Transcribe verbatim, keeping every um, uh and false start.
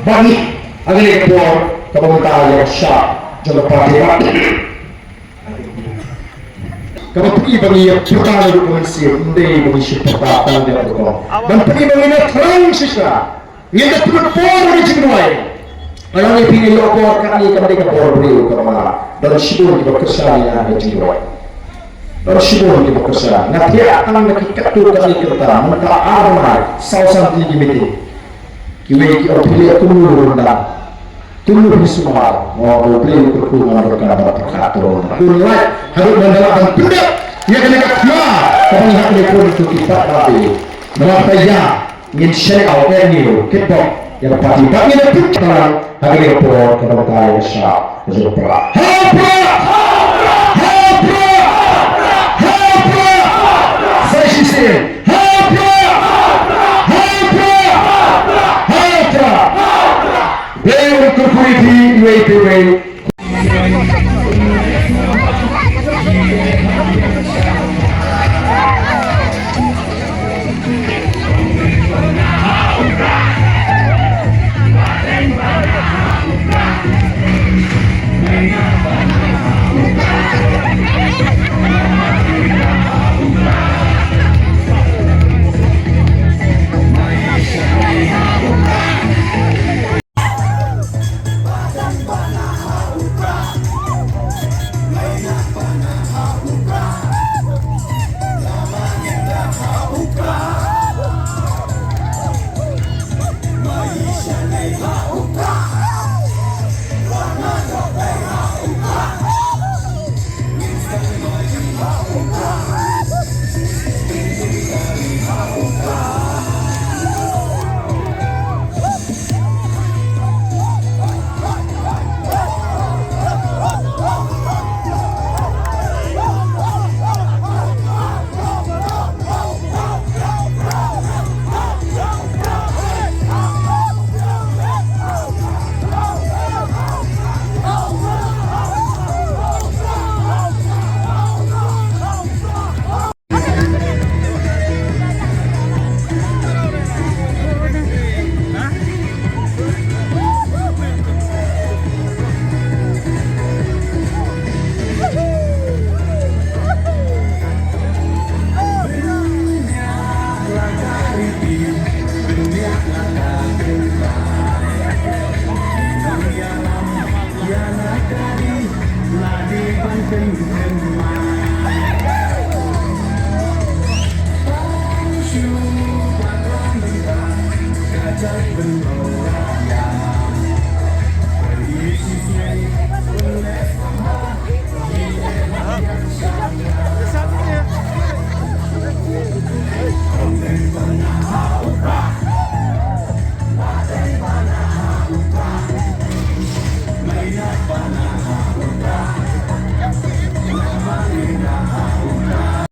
Ani, ha kane ka por kaba mynta ïa ka shap jong ka party Bad. Kaba pyni ba ngi ïa pyrta na ruh ka mynsiem, ym dei ba ngi shu pyrta tang ïa ka rukom. Ban pyni ba ngi na thrang shisha. Ngin da pynlut por ïa ka jingduwai. Nga ong ïa phi, ngi ïoh bor kane kam dei ka bor briew kaba ma. Don shibun kiba kyrshan ïa ka jingduwai. Don shibun kiba kyrshan. Nga thiah tang na ki katto katne ki rta, mynta ar mar, saw san tylli ki meeting. Kiwei ki ong phi leh kumno ruh nda. Kumno phi sumar, nga ong U Blei u kyrkhu, nga donkar ban pyrkhat to ruh nda. Dun lait haduh ban da lah ban pyndep ïa kane ka thma kaba ngi hap leh, kumno to ki pat ba phi. Namar kata ïa ngin shaniah, ngin ïa kitbok ïa ka party bad ngin ïa pynchalang ha kane ka por kaba ka ïa shah ka jong u Prah. Ha u Prah! Ha u Prah! Ha u Prah! Sa shisien. Ha u Prah! Ha u Prah! Ha u Prah! Blei un kyrkhu ïa phi iwei pa iwei.